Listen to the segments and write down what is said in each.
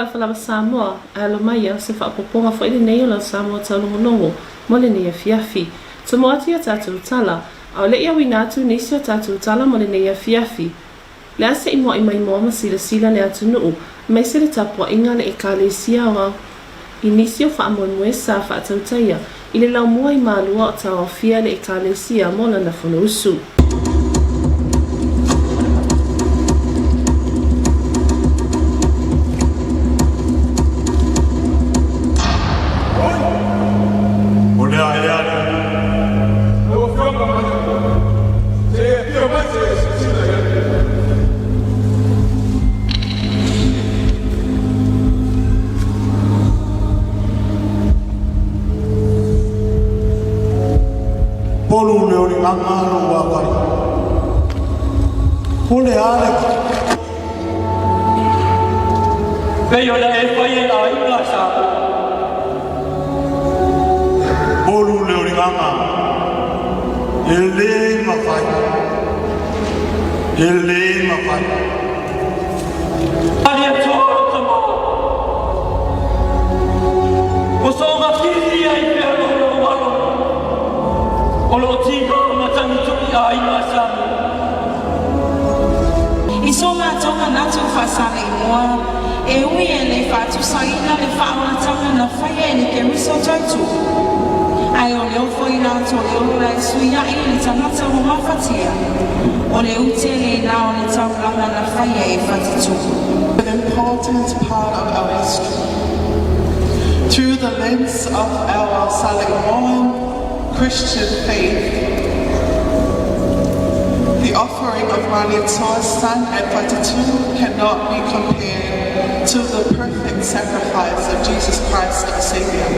Talofa lava Samoa, ae alo maia, o se faaopoopoga foi lenei o lau Samoa taulogologo mo lenei afiafi. Tumu atu i a tatou tala, a o le i auina atu nisi o tatou tala mo lenei afiafi, Le a se i mua'i maimoa ma silasila le atunuu, aemaise le tapua'iga a le Ekalesia Aoao i nisi o faamoemoe sa faatautaia i le laumua i Malua o taoafia le Ekalesia mo lana Fonousu. O le a ea le Lau Afioga Malietoa, se i afio mai se i silasila i ai. Polu le oligaga lou akai. O le a le Pei ona e faia i aiga a Samoa. Polu le oligaga e le mafai, e le mafai. Malietoa lou tama. Ua soona fili ai pea loa lou alo. O lo o tiga ma tagitui aiga a Samoa. I so matou manatu faa-Saleimoa, e ui e le faatusaina le faaolataga na faia e le Keriso tautu, ae o le ofo i lato e ola e suia'i le tagata ua mafatia, o le ute lena o le taulaga na faia e Fatitupu. An important part of our history. Through the lens of our Saleimoan Christian faith, the offering of Malietoa's son at Fatitu'u cannot be compared to the perfect sacrifice of Jesus Christ our Savior.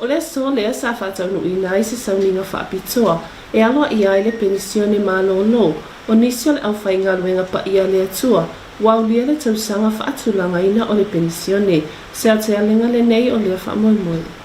O le aso lea sa faataunuuina ai se sauniga faapitoa e aloaia ai le penisione malolo o nisi o le aufaigaluega paia a le Atua ua aulia le tausaga faatulagaina o le penisione. Se aotealega lenei o lea faamoemoe.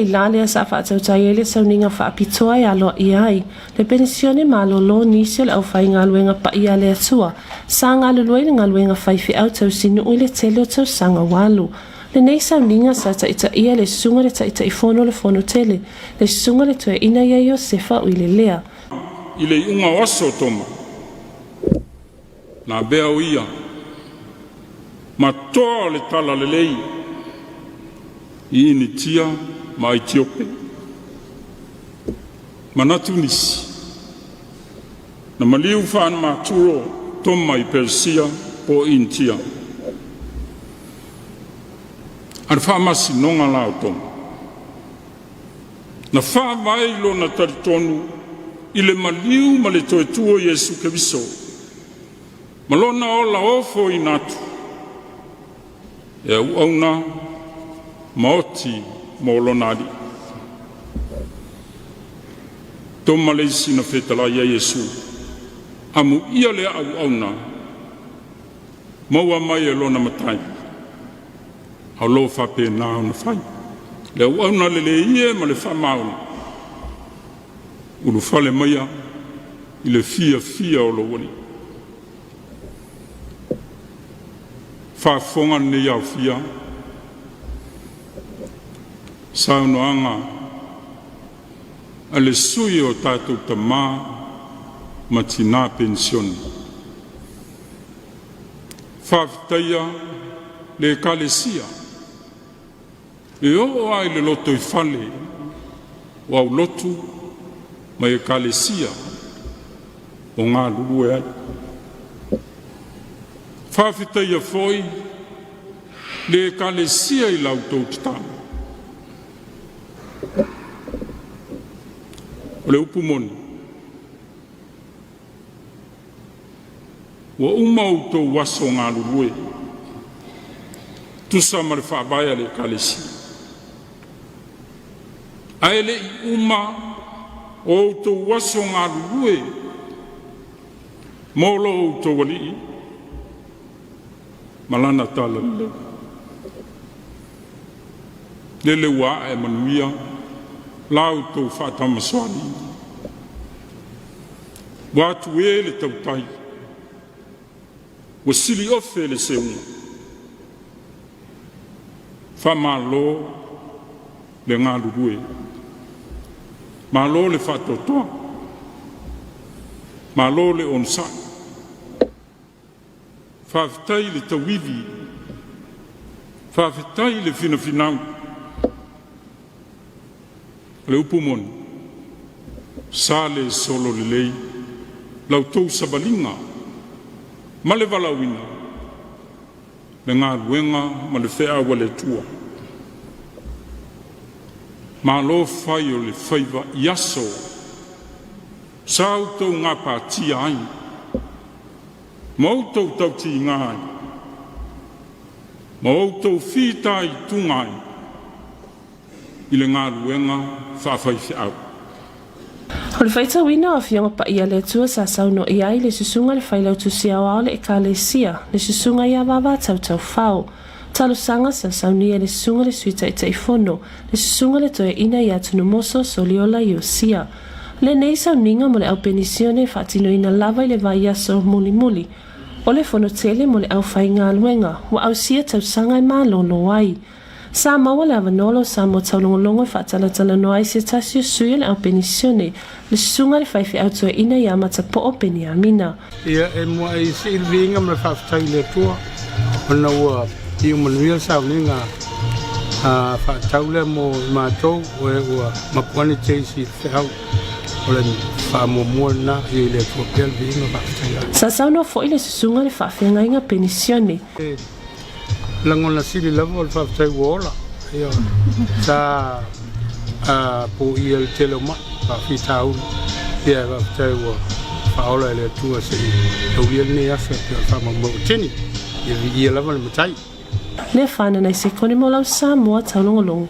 itula lea sa faatautai ai le sauniga faapitoa e aloaia ai le penisione malolo o nisi o le aufaigaluega paia a le Atua sa galulue i le galuega faifeau tausinuu i le tele o tausaga ua alu. Lenei sauniga sa taitaia e le Susuga i le Taitaifono o le Fono Tele, le Susuga i le Toeaina ia Iosefa Uilelea. I le iuga o aso o Toma, na avea o ia ma toa o le talalelei i Initia ma Aitiope. Manatu nisi, na maliu faanamaturo Toma i Peresia po o Initia. A o le faamasinoga la o Toma, na faavae i lona talitonu i le maliu ma le toe tu o Iesu Keriso ma lona ola ofoina atu e auauna ma oti mo lona Alii. Toma le isi na fetalai ai Iesu, amuia le auauna maua mai e lona Matai, a o lo o faapena ona fai. Le auauna lelei e ma le faamaoni, ulufale maia i le fiafia o lou Alii. Faafofoga lenei aofia saunoaga a le sui o tatou tamā ma tinā penisione. Faafetaia le Ekalesia e oo lava i le lotoifale o aulotu ma Ekalesia o galulue ai. Faafetaia foi le Ekalesia i la outou tatalo. O le upu moni, Ua uma outou aso galulue, tusa ma le faavae a le Ekalesia, ae le i uma o outou aso galulue mo lo outou Alii ma Lana talalelei. Lele ua ae manuia la outou faatamasoaliiga. Ua atu e le tautai, ua siliofe le seuga. Faamalo le galulue, malo le faatoatoa, malo le onosai. Faafetai le tauivi, faafetai le finafinau. O le upu moni, sa le solo lelei la outou savaliga ma le valaauina, le galuega ma le feau a le Atua. Malo fai o le faiva i aso sa outou gapatia ai ma outou tautiga ai ma outou fitaituga ai i le galuega faafaifeau. O le faitauina o Afioga Paia a le Atua sa saunoa i ai le Susuga i le Failautusi Aoao o le Ekalesia, le Susuga ia Vavā Tautaufao. Talosaga sa saunia e le Susuga i le Sui Taitaifono, le Susuga i le Toeaina ia Tunumoso Soliola Iosia. Lenei sauniga mo le au penisione e faatinoina lava i le vaiaso mulimuli o le fono tele mo le aufaigaluega ua ausia tausaga e malolo ai. Sa maua le avanoa o lo Samoa Taulogologo e faatalatalanoa ai se tasi o sui o le au penisione, le Susuga i le Faifeau Toeaina ia Matapoo Peniamina. Ia, e muai sii le viiga ma le faafetai i le Atua ona ua iu manuia le sauniga faatatau lea mo i matou o e ua mapu ane teisi i le feau. O le faamuamua lena, ia i le Atua pea le viiga, faafetai lava. Sa saunoa foi le Susuga i le Faafeagaiga Penisione. E lagona sili lava o le faafetai ua ola. Ioe. Sa poia le tele o mai faafitauli. Ia faafetai ua faaola e le Atua se i taulia lenei aso e pei o le faamoemoe ua tini. Ia viia lava le Matai. Le Fananai Sekone mo lau Samoa Taulogologo.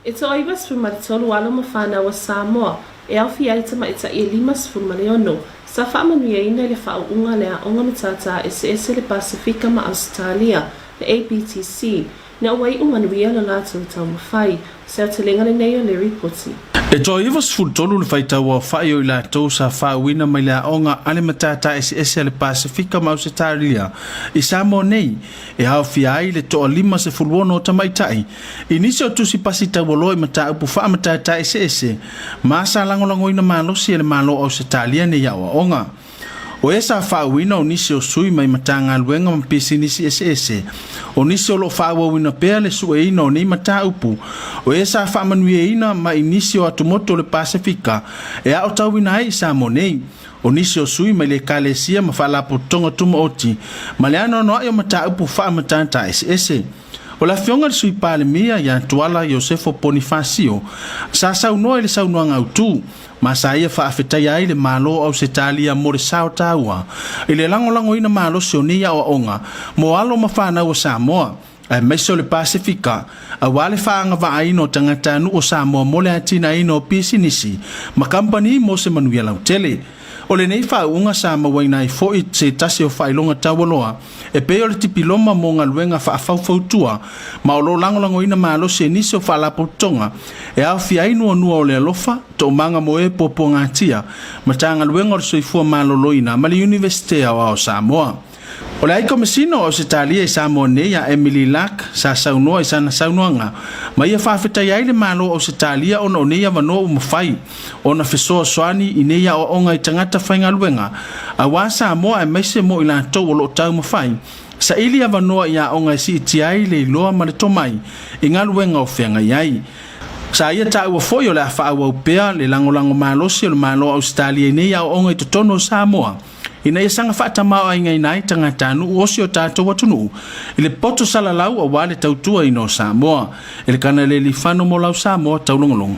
E toa-93 alo ma fanau a Samoa e aofia ai tamaitai e 56, sa faamanuiaina i le faauuga a le Aoga Matata Eseese le Pasefika ma Ausetalia, le APTC. Ina ua iu manuia lo latou taumafai. Se aotelega lenei o le Lipoti. E toa 93 le faitauaofai o i latou sa faauuina mai le aoga a le Matata Eseese a le Pasefika ma Ausetalia i Samoa nei, e aofia ai le toa 56 o tamaitai i nisi o tusi pasi taualoa i mataupu faa-matata eseese ma sa lagolagoina malosi e le Malo o Ausetalia nei aoaoga. O e sa faauuina o nisi o sui mai Matagaluega ma pisinisi eseese, o nisi o lo o faaauauina pea le sueina o nei mataupu, o e sa faamanuiaina mai nisi o atumotu o le Pasefika e aotauina ai i Samoa nei, o nisi o sui mai le Ekalesia ma Faalapotopotoga Tumaoti ma le anoanoai o mataupu faamatata eseese. O le Afioga i le Sui Palemia ia Tuala Iosefo Ponifasio sa saunoa i le saunoaga autu ma sa ia faafetaia ai le Malo o Ausetalia mo le sao taua i le lagolagoina malosi o nei aoaoga mo alo ma fanau a Samoa aemaise o le Pasefika aua le faaagavaaina o tagatanuu o Samoa mo le atinaeina o pisinisi ma kamupani mo se manuia lautele. O lenei faauuga sa mauaina ai foi se tasi o faailoga taualoa e pei o le tipiloma mo galuega faafaufautua ma o lo o lagolagoina malosi e nisi o faalapotopotoga e aofia ai Nuanua o le Alofa, Toomaga mo e Puapuagatia, Matagaluega o le Soifua Maloloina ma le Iunivesite Aoao o Samoa. O le Ai-Komesina o Ausetalia i Samoa nei a Emily Lark sa saunoa i sana saunoaga ma ia faafetaia ai le Malo o Ausetalia ona o nei avanoa ua mafai ona fesoasoani i nei aoaoga i tagata faigaluega aua Samoa aemaise mo i latou o lo o taumafai saili avanoa i aoga e siitia ai le iloa ma le tomai i galuega o feagai ai. Sa ia taua foi o le a faaauau pea le lagolago malosi o le Malo o Ausetalia i nei aoaoga i totonu o Samoa ina ia saga faatamaoaigaina ai tagatanuu o si o tatou atunuu i le poto salalau aua le tautuaina o Samoa. E le Kanalelifano mo lau Samoa taulogologo.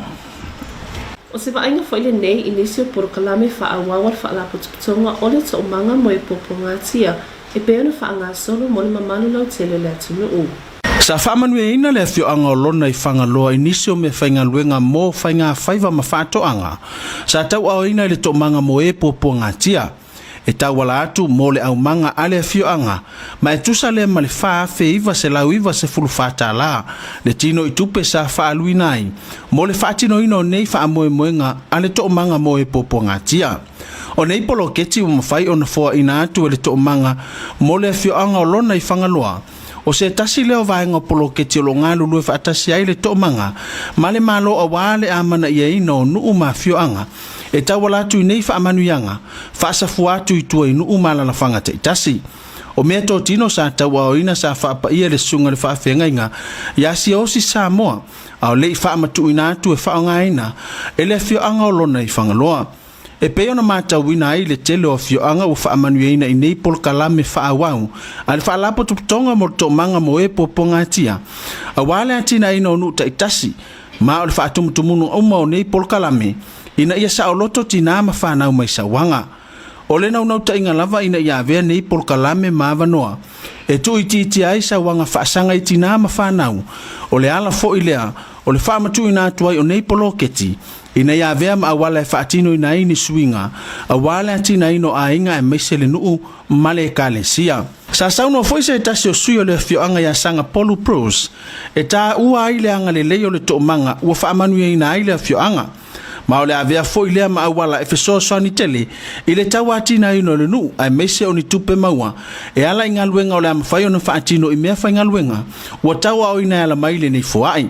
O se vaaiga foi lenei i nisi o polokalame faaauau a le Faalapotopotoga o le Toomaga mo e Puapuagatia e pei ona faagasolo mo le mamalu lautele o le atunuu. Sa faamanuiaina le afioaga o Lona i Fagaloa i nisi o meafaigaluega mo faigafaiva ma faatoaga sa tauaoina i le toomaga mo e puapuagatia e tauala atu mo le aumaga a le afioaga ma e tusa lea ma le $4,994 le tino i tupe sa faaaluina ai mo le faatinoina o nei faamoemoega a le toomaga mo e puapuagatia. O nei poloketi ua mafai ona foaina atu e le toomaga mo le afioaga o Lona i Fagaloa O se tasi lea o vaega o poloketi o lo o galulue faatasi ai le Toomaga ma le Malo aua le amanaiaina o nuu ma afioaga e tauala atu i nei faamanuiaga faasafua atu i tua i nuu ma alalafaga taitasi. O meatotino sa tauaoina sa faapaia le Susuga i le Faafeagaiga ia Siaosi Samoa a o le i faamatuuina atu e faaaogaina e le afioaga o Lona i Fagaloa. E pei ona matauina ai le tele o afioaga ua faamanuiaina i nei polokalame faaauau a le Faalapotopotoga mo le Toomaga mo e Puapuagatia aua le atinaeina o nuu taitasi ma o le faatumutumuga uma o nei polokalame ina ia saoloto tinā ma fanau mai sauaga. O le naunautaiga lava ina ia avea nei polokalame ma avanoa e tuuitiitia ai sauaga faasaga i tinā ma fanau, o le ala foi lea o le faamatuuina atu ai o nei poloketi ina ia avea ma auala e faatinoina ai ni suiga aua le atinaeina o aiga aemaise le nuu ma le Ekalesia. Sa saunoa foi se tasi o sui o le afioaga ia Saga Polu Bruce e taua ai le agalelei o le toomaga ua faamanuiaina ai le afioaga, ma o le avea foi lea ma auala e fesoasoani tele i le tauatinaeina o le nuu aemaise o ni tupe maua e ala i galuega o le a mafai ona faatino i meafaigaluega ua tauaoina e ala mai lenei foai.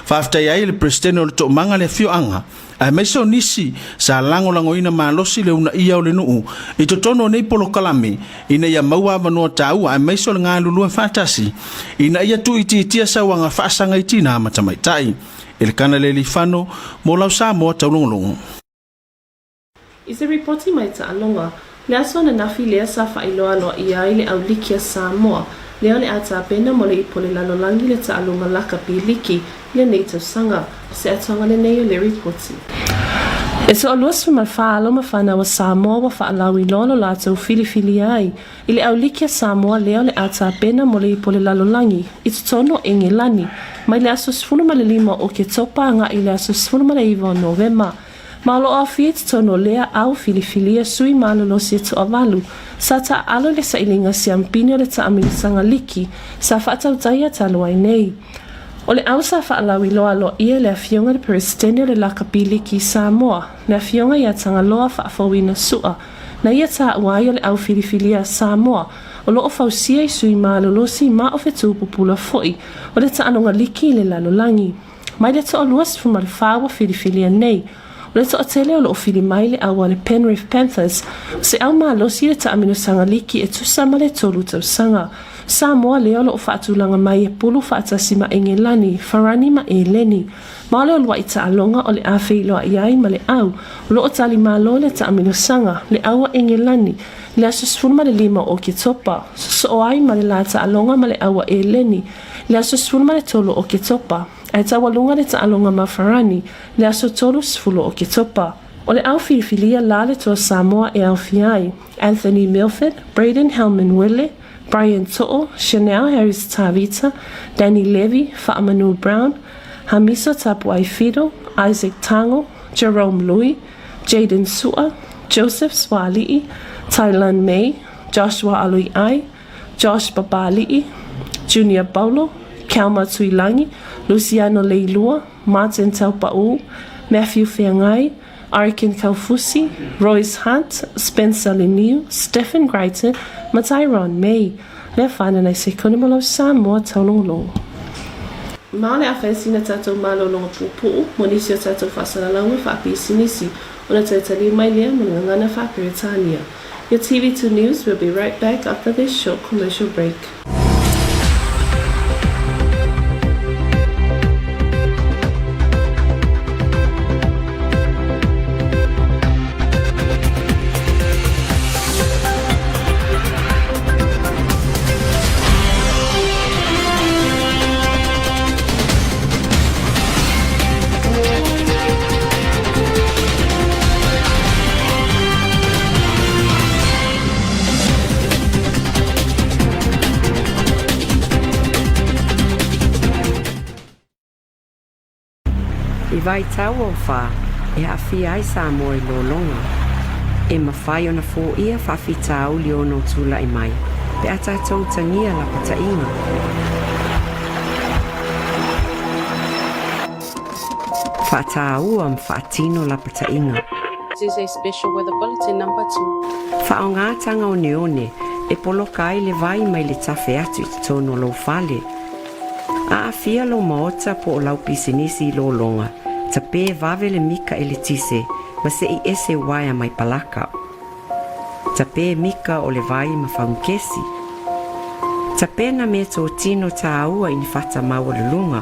Faafetai ai i le Peresetene o le Toomaga le afioaga, aemaise o nisi sa lagolagoina malosi le uunaia o le nuu i totonu o nei polokalame ina ia maua avanoa taua aemaise o le galulue faatasi ina ia tuuitiitia sauaga faasaga i tinā ma tamaitai. Elekana Lealiifano mo lau Samoa Taulogologo. I se ripoti mai taaloga, le aso ananafi lea sa faailoa aloaia ai le Auliki a Samoa, lea o le a tapena mo le ipu o le lalolagi le taaloga lakapi liki i lenei tausaga. O se atoaga lenei o le ripoti. E toalua 14 alo ma fanau a Samoa ua faalauiloa lo latou filifilia ai i le Auliki a Samoa lea o le a tapena mo le ipu o le lalolagi i totonu o Engelani mai le aso 15 o Oketopa agai i le aso 19 o Novema. Ma o lo o aofia i totonu o lea au filifilia sui malolosi e toavalu, sa taaalo i le sailiga siampini o le taamilosaga liki sa faatautaia talu ai nei. O le au sa faalauiloa aloaia e le Afioga i le Peresetene o le Lakapi Liki i Samoa, le Afioga ia Tagaloa Faafouina Su'a, na ia taua ai o le au filifilia a Samoa o lo o fausia i sui malolosi ma o fetu pupula foi o le taaloga liki i le lalolagi. Mai le toalua 14 ua filifilia nei, o le toatele o lo o fili mai le au a le Penrith Panthers, o se au malosi i le taamilosaga liki e tusa ma le tolu tausaga. Samoa lea o lo o faatulaga mai e pulu faatasi ma Engelani, Farani ma Eleni. Ma o le uluai taaloga o le a feiloai ai ma le au o lo o tali malo le taamilosaga, le au a Engelani, i le aso 15 o Oketopa, sosoo ai ma le la taaloga ma le au a Eleni, i le aso 13 o Oketopa, ae taualuga le taaloga ma Farani, i le aso 30 o Oketopa. O le au filifilia la le Toa Samoa e aofia ai, Anthony Milford, Brayden Hellman Wele, Brian To'o, Chanel Harris Tavita, Danny Levy, Fa'amanu Brown, Hamiso Tapuaifido, Isaac Tago, Jerome Lui, Jayden Su'a, Joseph Suaali'i, Tylan May, Joshua Aloi'ai, Josh Papali'i, Junior Paulo, Kelma Tuilagi, Luciano Leilua, Martin Taupa'u, Matthew Feagai, Arkin Kaufusi, Royce Hunt, Spencer Leniu, Stephen Greiten ma Tyrone May. Le afaina nai sekone mo lau Samoa taulogologo. Ma o le a fai sina tatou malologa puupuu mo nisi o tatou faasalalauga faapisinisi ona toe taliu mai lea mo le gagana faa-Peretania. Your TV2 News will be right back after this short commercial break. I vaitau o fa e aafia ai Samoa i lologa, e mafai ona foia faafitauli ono tula'i mai pe a tatou utagia lapata'iga. Fa'atāua ma fa'atino lapata'iga. This is a special weather bulletin number two. Fa'aaogā taga oneone e poloka ai le vai mai le tafe atu i totonu o lou fale. Aafia lou maota po o lau pisinisi i lologa, tapē vave le mika eletise ma se'i ese uaea mai palaka. Tapē mika o le vai ma faugukesi. Tapena meatotino tāua i ni fata maualuluga.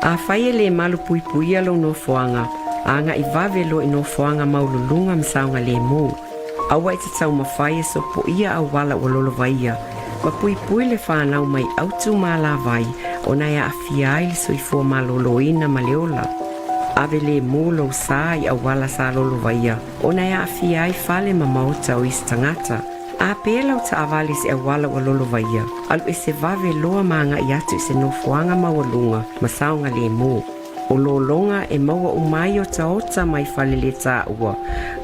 Afai e lē malupuipuia lou nofoaga, aga'i vave loa i nofoaga maualuluga ma saogalēmū. Aua e te taumafai e sopoia auala ua lolovaia, ma puipui le fanau mai autu ma alavai ona e aafia ai le soifua malōlōina ma le ola. Ave lēmū lou sā i auala sa lolovaia ona e aafia ai fale ma maota o isi tagata. A pē lau taavale i se auala ua lolovaia, alu ese vave loa ma agaʻi atu i se nofoaga maualuga ma saogalēmū. O lologa e maua uma ai otaota mai fale lē tāua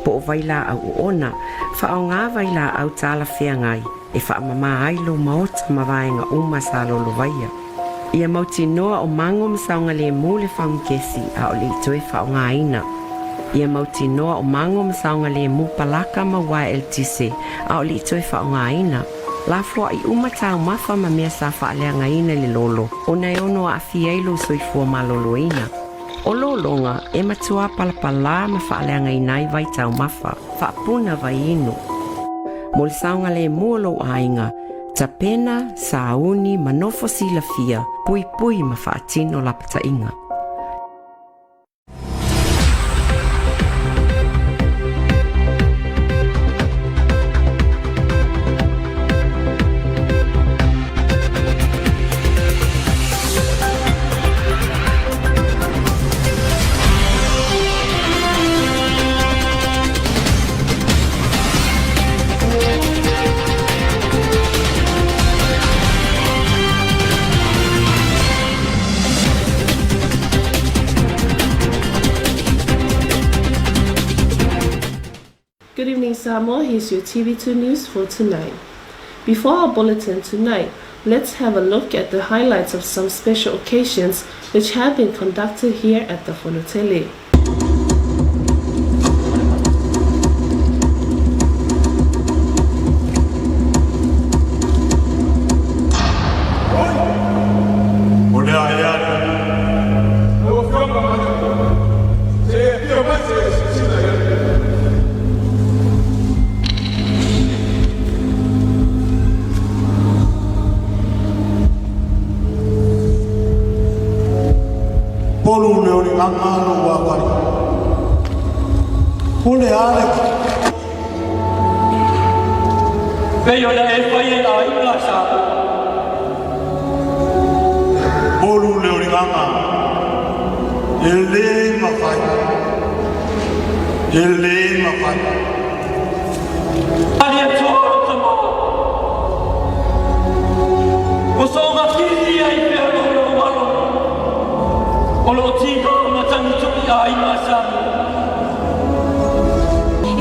po o vailaau oona, faaogā vailaau talafeagai e faamamā ai lou maota ma vaega uma sa lolovaia. Ia mautinoa o mago ma saogalēmū le faugukesi a o leʻi toe faaogāina. Ia mautinoa o mago ma saogalēmū palaka ma uaea eletise a o leʻi toe faaogāina. Lafoaʻi uma taumafa ma mea sa faaleagaina i le lolo ona e ono aafia ai lou soifua malōlōina. O lologa e matuā palapalā ma faaleagaina ai vai taumafa, faapuna vai inu. Mo le saogalēmū o lou aiga, tapena, sauni ma nofo silafia, puipui ma faatino lapata'iga. Good evening, Samoa. Here's your TV2 news for tonight. Before our bulletin tonight, let's have a look at the highlights of some special occasions which have been conducted here at the Fonotele. O le a e ale. Lau Afioga ma le Se e afio mai se e silasila i ai. Polu le oligaga lou akali. O le a le. Pei ona e fai e aiga a Samoa. Polu le oligaga e le mafai, e le mafai. A le Atua o lou tama. O soga kili ai pea lou lou alo. O loo tiga ma tagitu'i aiga a Samoa.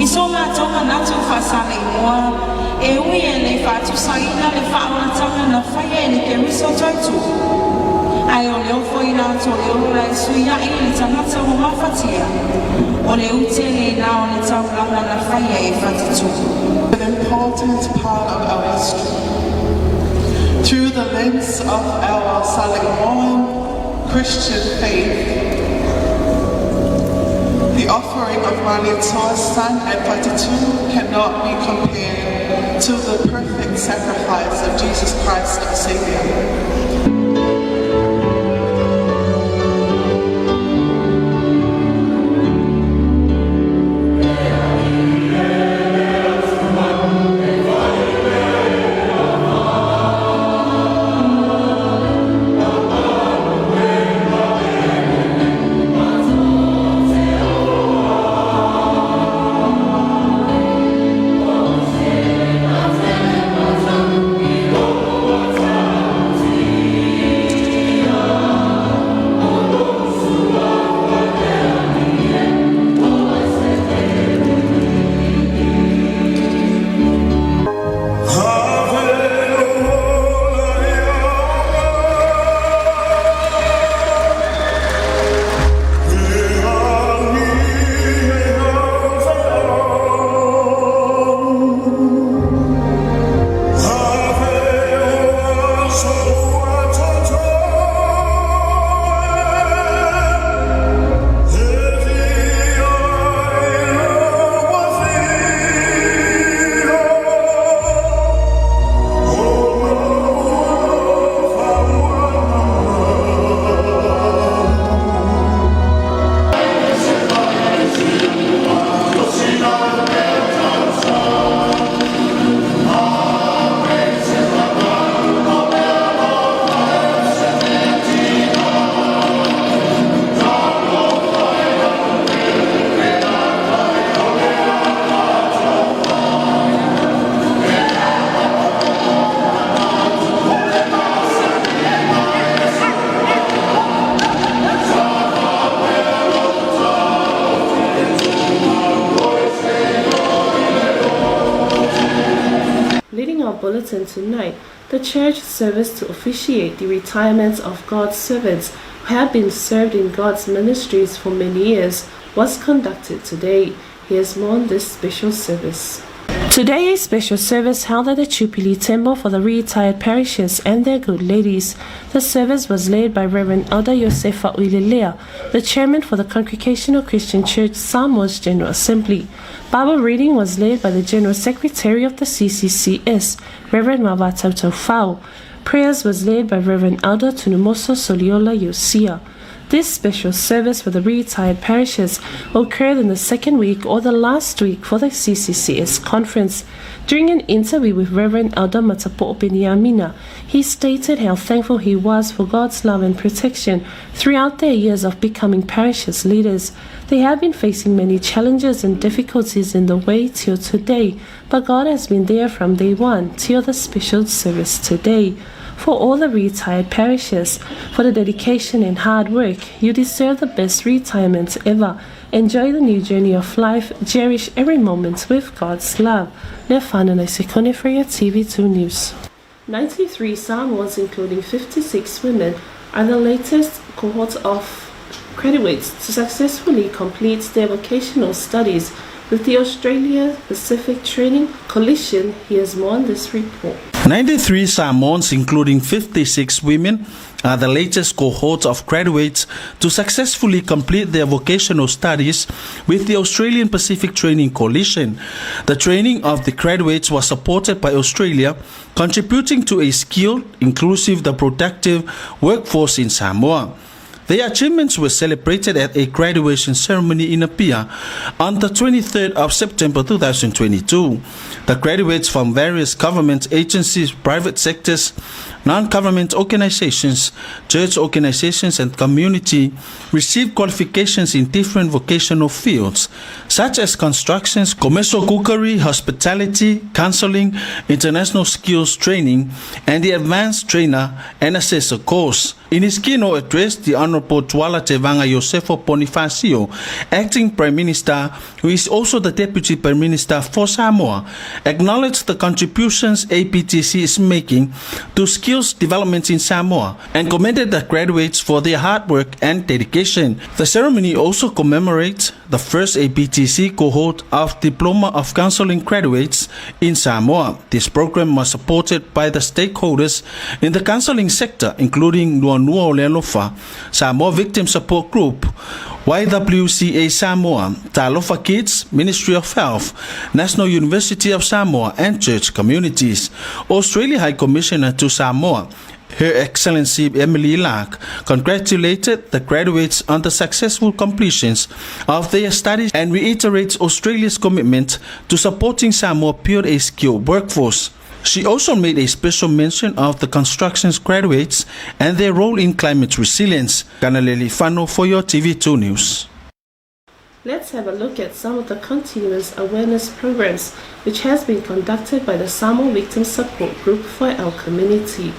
I so matou manatu faasaleimoa, e ui e le i faatusaina le faaolataga na faia e le Keriso tautu, ae o le ofoina atu o le ola e suiaʻi i le tagata ua mafatia, o le ute lena o le taulaga na faia e Fatitupu. An important part of our history. Through the lens of our Saleimoan Christian faith, the offering of Malietoa's son at Fatitu cannot be compared to the perfect sacrifice of Jesus Christ our Savior. Leading our bulletin tonight, the church service to officiate the retirement of God's servants who have been served in God's ministries for many years was conducted today. Here's more on this special service. Today, a special service held at the Chipili Temple for the retired parishes and their good ladies. The service was led by Reverend Elder Josefa Uilelea, the chairman for the Congregational Christian Church Samoa's General Assembly. Bible reading was led by the General Secretary of the CCCS, Reverend Mava Fau. Prayers was led by Reverend Elder Tunumoso Soliola Yosia. This special service for the retired parishes occurred in the second week or the last week for the CCCS conference. During an interview with Reverend Elder Matapo Beniamina, he stated how thankful he was for God's love and protection throughout their years of becoming parishes leaders. They have been facing many challenges and difficulties in the way till today, but God has been there from day one till the special service today. for all the retired parishes. For the dedication and hard work, you deserve the best retirement ever. Enjoy the new journey of life. Cherish every moment with God's love. Lefanana Sekone for your TV2 News. 93 Samoans, including 56 women, are the latest cohort of graduates to successfully complete their vocational studies with the Australia Pacific Training Coalition. Here's more on this report. 93 Samoans, including 56 women, are the latest cohort of graduates to successfully complete their vocational studies with the Australian Pacific Training Coalition. The training of the graduates was supported by Australia, contributing to a skilled, inclusive, and productive workforce in Samoa. Their achievements were celebrated at a graduation ceremony in Apia on the 23rd of September 2022. The graduates from various government agencies, private sectors, non-government organizations, church organizations and community received qualifications in different vocational fields, such as constructions, commercial cookery, hospitality, counseling, international skills training, and the advanced trainer and assessor course. In his keynote address, the Honorable Tuala Tevaga Iosefo Ponifasio, acting Prime Minister, who is also the Deputy Prime Minister for Samoa, acknowledged the contributions APTC is making to skills development in Samoa and commended the graduates for their hard work and dedication. The ceremony also commemorates the first APTC cohort of Diploma of Counseling graduates in Samoa. This program was supported by the stakeholders in the counseling sector, including Nuanua o le Alofa, Samoa Victim Support Group, YWCA Samoa, Talofa Kids, Ministry of Health, National University of Samoa, and church communities. Australia High Commissioner to Samoa, Her Excellency Emily Lark, congratulated the graduates on the successful completions of their studies and reiterates Australia's commitment to supporting Samoa build a skilled workforce. She also made a special mention of the construction's graduates and their role in climate resilience. Kanaleli Fano for your TV2 News. Let's have a look at some of the continuous awareness programs which has been conducted by the Samoa Victim Support Group for our community.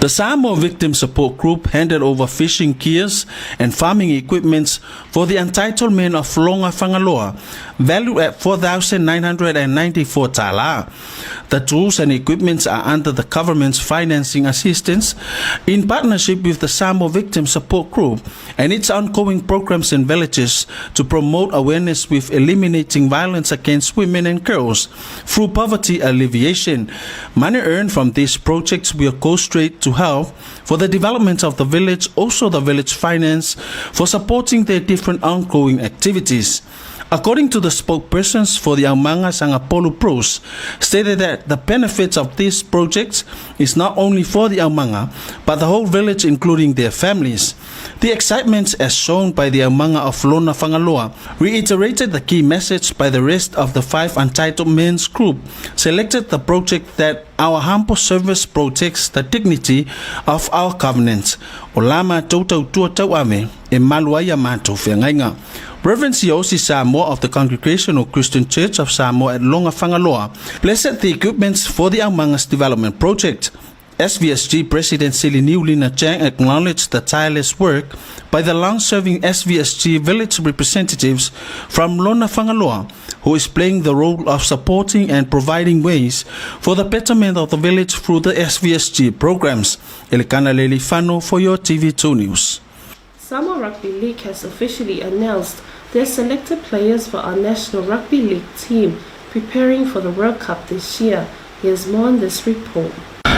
The Samoa Victim Support Group handed over fishing gears and farming equipment for the entitled men of Longa Fagaloa, valued at 4,994 tala. The tools and equipment are under the government's financing assistance in partnership with the Samoa Victim Support Group and its ongoing programs in villages to promote awareness with eliminating violence against women and girls through poverty alleviation. Money earned from these projects will go straight to help for the development of the village, also the village finance for supporting their different ongoing activities. According to the spokespersons for the Aumaga Sagapolu Pros, stated that the benefits of these projects is not only for the Aumaga, but the whole village including their families. The excitement as shown by the Aumaga of Lona Fagaloa reiterated the key message by the rest of the 5 untitled men's group selected the project that our humble service protects the dignity of our covenant. O lama tau tua tau ame, e malu ai a mātou feagaiga. Reverend Siosi Samoa of the Congregational Christian Church of Samoa at Longa Fagaloa blessed the equipment for the Aumagas Development Project. SVSG President Siliniu Chang acknowledged the tireless work by the long-serving SVSG village representatives from Lona Fagaloa, who is playing the role of supporting and providing ways for the betterment of the village through the SVSG programs. Elikana Leli Fano for your TV2 News. Samoa Rugby League has officially announced their selected players for our national rugby league team preparing for the World Cup this year. Here's more on this report.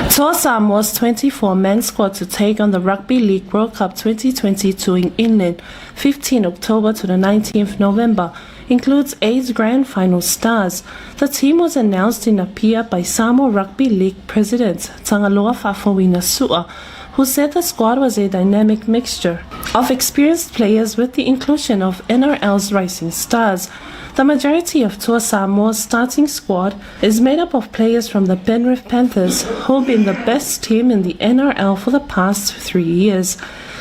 Toa Samoa's 24-man squad to take on the Rugby League World Cup 2022 in England, 15 October to the 19th November, includes 8 grand final stars. The team was announced in Apia by Samoa Rugby League President Tagaloa Faafouina Su'a, who said the squad was a dynamic mixture of experienced players with the inclusion of NRL's rising stars. The majority of Toa Samoa's starting squad is made up of players from the Penrith Panthers, who have been the best team in the NRL for the past 3 years.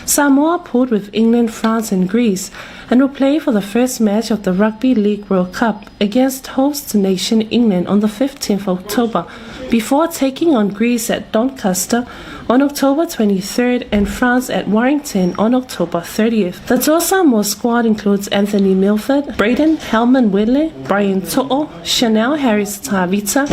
Samoa pulled with England, France and Greece and will play for the first match of the Rugby League World Cup against host nation England on the 15th of October before taking on Greece at Doncaster on October 23rd and France at Warrington on October 30th. The Toa Samoa squad includes Anthony Milford, Braden Helman Wille, Brian To'o, Chanel Harris Tavita,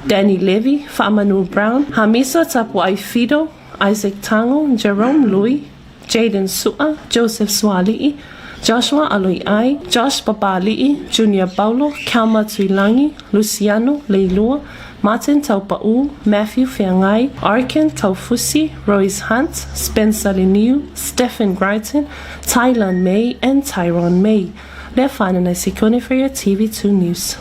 Danny Levy, Fa'amanu Brown, Hamiso Tapuaifido, Isaac Tango, Jerome Louis, Jaden Su'a, Joseph Suali'i, Joshua Aloiai, Josh Papali'i, Junior Paulo, Kelma Tuilagi, Luciano Leilua, Martin Taupa'u, Matthew Feagai, Arkin Taufusi, Royce Hunt, Spencer Leniu, Stephen Crichton, Tylan May, and Tyrone May. Lefaina Sikone for your TV2 News.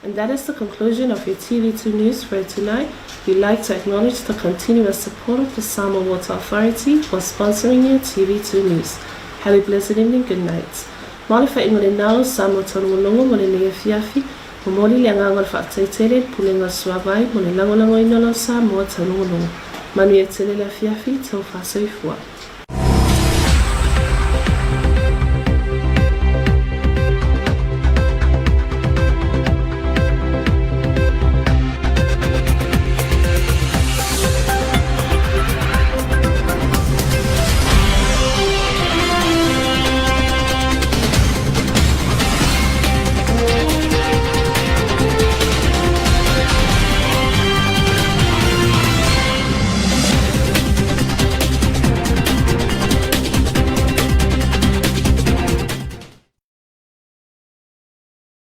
And that is the conclusion of your TV2 News for tonight. We'd like to acknowledge the continuous support of the Samoa Water Authority for sponsoring your TV2 News. Have a blessed evening. Good night. Ma le faaiuga lena o Samoa Taulogologo mo lenei afiafi, momoli le agaga o le faafetai tele i le Pulega o le Suavai mo le lagolagoina o lau Samoa Taulogologo. Manuia tele le afiafi, taufa soifua.